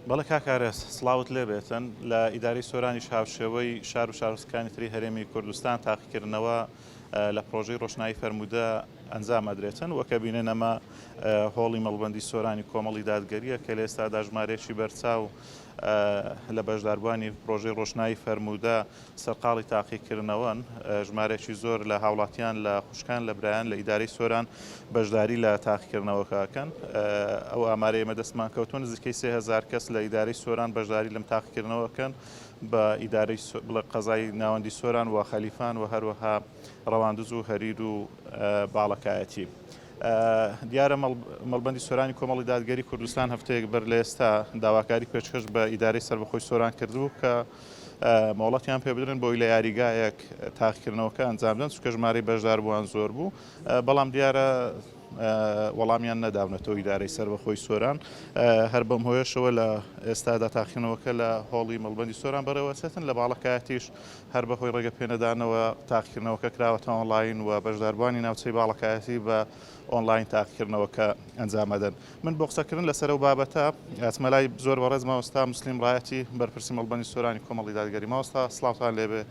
بەڵێ کاک ئارێز، سڵاوت لێبێتن. لە ئیدارەی سۆرانیش هاوشێوەی شار و شارۆچکەکانی تری هەرێمی کوردستان تاقیکردنەوە لە پڕۆژەی ڕۆشنایی فەرموودە ئەنجام ئەدرێتن. وەک ئەبینن ئەمە هۆڵی مەڵبەندی سۆرانی کۆمەڵی دادگەرییە کە لە ئێستادا ژمارەیەکی بەرچاو لە بەشداربووانی پڕۆژەی ڕۆشنایی فەرموودە سەرقاڵی تاقیکردنەوەن، ژمارەیەکی زۆر لە هاوڵاتیان لە خوشکان لە برایان لە ئیدارەی سۆران بەشداری لە تاقیکردنەوەکە ئەکەن. ئەو ئامارەی ئێمە دەستمان کەوتووە نزیکەی 3000 کەس لە ئیدارەی سۆران بەشداری لەم تاقیکردنەوە ئەکەن بە ئیدارەی بڵێ قەزای ناوەندی سۆران و خەلیفان و هەروەها ڕەواندز و هەریر و باڵەکایەتی. دیارە مەڵبەندی سۆرانی کۆمەڵی دادگەری کوردستان هەفتەیەک بەر لە ئێستا داواکاری پێشکەش بە ئیدارەی سەربەخۆی سۆران کردبوو کە مۆڵەتیان پێبدرن بۆی لە یاریگایەک تاقیکردنەوەکە ئەنجام بدەن چونکە ژمارەی بەشداربووان زۆر بوو بەڵام دیارە وەڵامیان نەداونەتەوە ئیدارەی سەربەخۆی سۆران هەر بەم هۆیەشەوە لە ئێستادا تاقیکردنەوەکە لە هۆڵی مەڵبەندی سۆران بەڕێوەچێتن لە باڵەکایەتیش هەر بەهۆی ڕێگە پێنەدانەوە تاقیکردنەوەکە کراوەتە ئۆنڵاین و بەشداربووانی ناوچەی باڵەکایەتی بە ئۆنڵاین تاقیکردنەوەکە ئەنجام ئەدەن. من بۆ قسەکردن لەسەر ئەو بابەتە ئەچمە لای زۆر بەڕێز مامۆستا موسلیم ڕایەتی بەرپرسی مەڵبەندی سۆرانی کۆمەڵی دادگەری. مامۆستا سڵاوتان لێبێ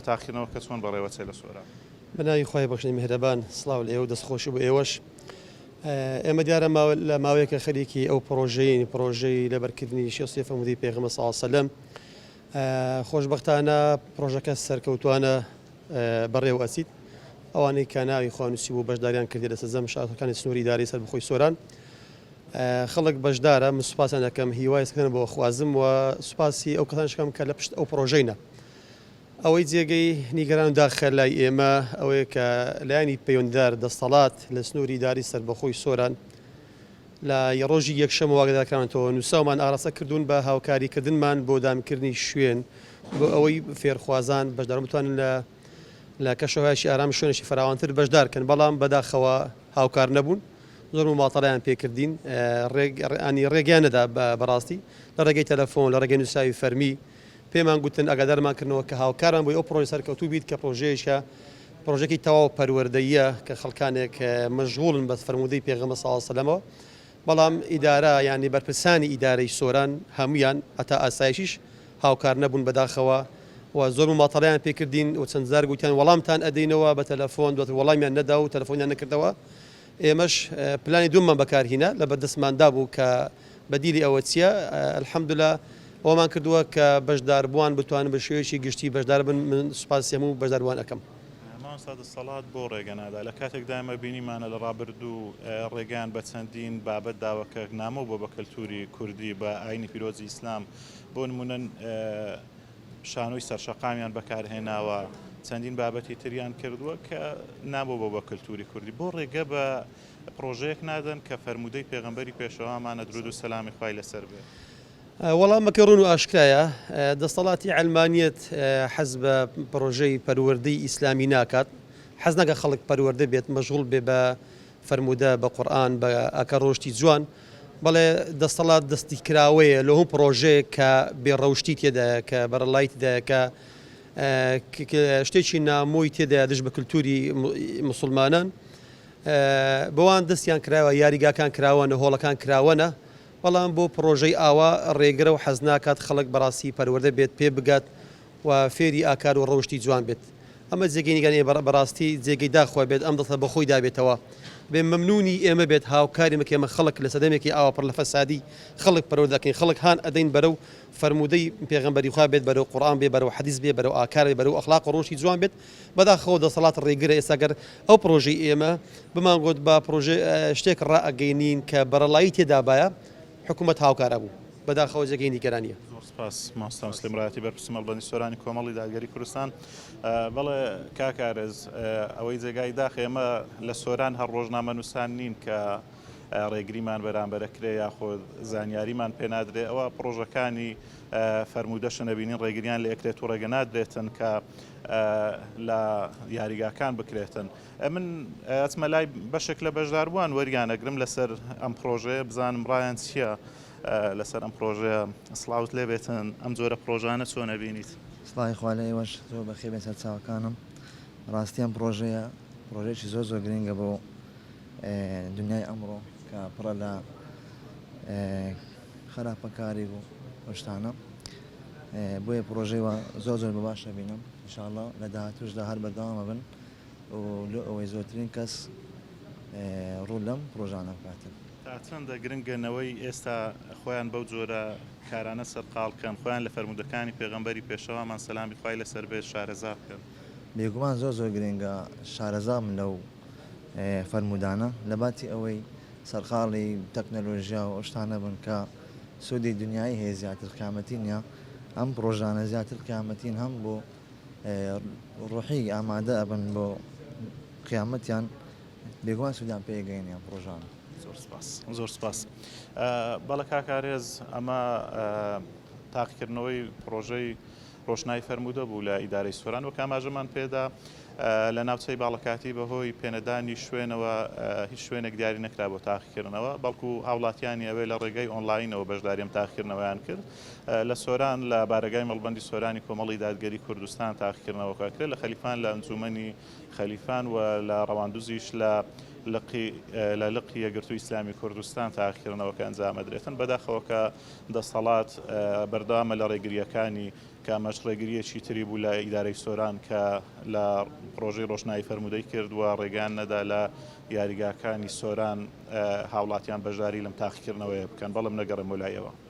تاقیکردنەوەکە چۆن بەڕێوەچێ لە سۆران؟ بە ناوی خوای بەخشندەی میهرەبان سڵاو لە ئێوە و دەستخۆشی بۆ ئێوەش. ئێمە دیارە لە ماوەیەکە خەریکی ئەو پڕۆژەیەین، پڕۆژەی لەبەرکردنی شێستی فەرموودەی پێغەمبەر صلی اللە علیە وسلم. خۆشبەختانە پڕۆژەکە سەرکەوتوانە بەڕێوە ئەچیت. ئەوانەی کە ناوی خۆیان نووسیبوو بەشداریان کردیە لە سەرجەم شارەکانی سنووری ئیدارەی سەربەخۆی سۆران. خەڵک بەشدارە، من سوپاسیان دەکەم، هیوای سەرکەوتن بۆ ئەخوازم و سوپاسی ئەو کەسانەش دەکەم کە لە پشت ئەو پڕۆژەینە. ئەوەی جێگەی نیگەران و داخە لای ئێمە ئەوەیە کە لایەنی پەیوەندیدار، دەستەڵات لە سنووری ئیدارەی سەربەخۆی سۆران لە ڕۆژی یەکشەممەوە ئاگادارکراونەتەوە، نووسراومان ئاراستە کردوون بە هاوکاریکردنمان بۆ دابینکردنی شوێن بۆ ئەوەی فێرخوازان بەشداربوون بتوانن لە لە کەشوهەوایەکی ئارام شوێنێکی فراوانتر بەشدار کەن، بەڵام بەداخەوە هاوکار نەبوون، زۆر موماتەڵەیان پێکردین، ڕێگ انی ڕێگەیان نەدا بەڕاستی لە ڕێگەی تەلەفۆن لە ڕێگەی نووسراوی فەرمی پێمان گوتن ئاگادارمان کردنەوە کە هاوکارمان بۆی ئەو پڕۆژە سەرکەوتوو بیت کە پڕۆژەیەکە پڕۆژەکی تەواو پەروەردەییە کە خەڵکانێک مەشغوڵن بە فەرموودەی پێغەمبەر صلی اللە علیە وسلم ەوە بەڵام ئیدارە یانی بەرپرسانی ئیدارەی سۆران هەموویان هەتا ئاسایشیش هاوکار نەبوون بەداخەوە و زۆر مماتەڵەیان پێکردین و چەند جار گوتیان وەڵامتان ئەدەینەوە بە تەلەفۆن دواتر وەڵامیان نەدا و تەلەفۆنیان نەکردەوە ئێمەش پلانی دووەممان بەکارهینا لەبەردەستماندا بوو کە بەدیلی ئەوە چییە؟ الحمدللە ئەوەمان کردووە کە بەشداربووان بتوانن بە شێوەیەکی گشتی بەشدار بن، من سوپاسی هەموو بەشداربووان ئەکەم. مامۆستا دەسەڵات بۆ ڕێگە نادا؟ لە کاتێکدا ئێمە بینیمانە لە ڕابردوو ڕێگەیان بە چەندین بابەت داوە کە نامۆ بووە بە کەلتوری کوردی، بە ئاینی پیرۆزی ئیسلام، بۆ نموونە شانۆی سەرشەقامیان بەکارهێناوە، چەندین بابەتی تریان کردووە کە نامۆ بووە بە کەلتوری کوردی، بۆ ڕێگە بە پڕۆژەیەک نادەن کە فەرموودەی پێغەمبەری پێشەوامانە درود و سەلامی خوای لەسەر بێ. وەڵامەکە ڕوون و ئاشکرایە، دەستەڵاتی عەلمانیەت حەز بە پڕۆژەی پەروەردەی ئیسلامی ناکات، حەز ناکات خەڵک پەروەردە بێت، مەشغوڵ بێ بە فەرموودە، بە قورئان، بە ئاکار ڕەوشتی جوان، بەڵێ دەستەڵات دەستی کراوەیە لۆ هەموو پڕۆژەیەک کە بێ ڕەوشتی تێدایە، کە بەرەڵایی تێدایە، کە شتێکی نامۆی تێدایە دژ بە کلتوری موسڵمانان. بەوان دەستیان کرایەوە، یاریگاکان کراوەنە، هۆڵەکان کراوەنە، بەڵام بۆ پڕۆژەی ئاوا ڕێگرە و حەز ناکات خەڵک بەڕاستی پەروەردە بێت، پێ بگات و فێری ئاکار و ڕەوشتی جوان بێت. ئەمە جێگەی نیگەرانییە، بەڕاستی جێگەی داخە بێت ئەم دەسەڵاتە بەخۆی دابێتەوە، بێ مەمنوونی ئێمە بێت، هاوکاری بکەین، ئێمە خەڵک لە سەردەمێکی ئاوا پڕ لە فەسادی خەڵک پەروەردە دەکەین، خەڵک هان ئەدەین بەرەو فەرموودەی پێغەمبەری خوا بێت، بەرەو قورئان بێ، بەرەو حەدیس بێ، بەرەو ئاکار بێ، بەرەو ئەخلاق و ڕەوشتی جوان بێت، بەداخەوە دەسەڵات ڕێگرە ئێستا گەر ئەو پڕۆژەی ئێمە بمانگوت با پڕۆژە شتێک ڕائەگەینین کە بەرەڵایی تێدابایە حکومەت هاوکار ئەبوو بەداخەوە جێگەی نیگەرانیە. زۆر سپاس مامۆستا موسلیم ڕایەتی بەرپرسی مەڵبەندی سۆرانی کۆمەڵی دادگەری کوردستان. بەڵێ کاک ئارێز ئەوەی جێگای داخە ئێمە لە سۆران هەر ڕۆژنامەنووسان نین کە ڕێگریمان بەرامبەرەکرێ یاخود زانیاریمان پێنادرێ ئەوە پڕۆژەکانی فەرموودەشە نەبینین ڕێگریان لێکرێت و ڕێگە نادرێتن کە لە یاریگاکان بکرێتن. من ئەچمە لای بەشێک لە بەشداربووان وەریان ئەگرم لەسەر ئەم پڕۆژەیە بزانم ڕایان چییە لەسەر ئەم پڕۆژەیە. سڵاوت لێبێتن ئەم جۆرە پڕۆژانە چۆن ئەبینیت؟ سڵاوی خوا لە ئێوەش زۆر بەخێر بێن سەرچاوەکانم. ڕاستی ئەم پڕۆژەیە پڕۆژەیەکی زۆر زۆر گرنگە بۆ دنیای ئەمڕۆ کە پڕە لە. خراپەکاری و ئەو شتانە بۆیە پڕۆژەی وا زۆر زۆر بە باش ئەبینم ان شاء اللە لە داهاتووشدا هەر بەردەوام ئەبن و لۆ ئەوەی زۆرترین کەس ڕوو لەم پڕۆژانە بکاتن. تا چەندە گرنگە نەوەی ئێستا خۆیان بەو جۆرە کارانە سەرقاڵ بکەن، خۆیان لە فەرموودەکانی پێغەمبەری پێشەوامان سەلامی خوای لەسەر بێت شارەزا بکەن؟ بێگومان زۆر زۆر گرنگە شارەزا بن لەو فەرموودانە لەباتی ئەوەی سەرقاڵی تەکنەلۆژیا و ئەو شتانە بن کە سوودی دنیایی هەیە زیاتر قیامەتی نیە ئەم پڕۆژانە زیاتر قیامەتین هەم بۆ ڕۆحی ئامادە ئەبن بۆ قیامەتیان بێگومان سوودیان پێ ئەگەیەنێ ئەم پڕۆژانە. زۆر سپاس زۆر سپاس. بەڵێ کاک ئارێز ئەمە تاقیکردنەوەی پڕۆژەی ڕۆشنایی فەرموودە بوو لە ئیدارەی سۆران وەک ئاماژەمان پێدا لە ناوچەی باڵەکاتی بەهۆی پێنەدانی شوێنەوە هیچ شوێنێک دیاری نەکرا بۆ تاقیکردنەوە بەڵکو هاوڵاتیانی ئەوێ لە ڕێگەی ئۆنلاینەوە بەشداری ئەم تاقیکردنەوەیان کرد لە سۆران لە بارەگای مەڵبەندی سۆرانی کۆمەڵی دادگەری کوردستان تاقیکردنەوەکە کرد لە خەلیفان لە ئەنجومەنی خەلیفان و لە ڕەواندوزیش لە لقی لە لقی یەکگرتووی ئیسلامی کوردستان تاقیکردنەوەکە ئەنجام ئەدرێتن بەداخەوە کە دەسەڵات بەردەوامە لە ڕێگرییەکانی کە ئەمەش ڕێگرییەکی تری بوو لە ئیدارەی سۆران کە لە پڕۆژەی ڕۆشنایی فەرموودەی کرد و ڕێگەیان نەدا لە یاریگاکانی سۆران هاوڵاتیان بەشداری لەم تاقیکردنەوەیە بکەن بەڵم نەگەڕێمەوە لای ئێوە.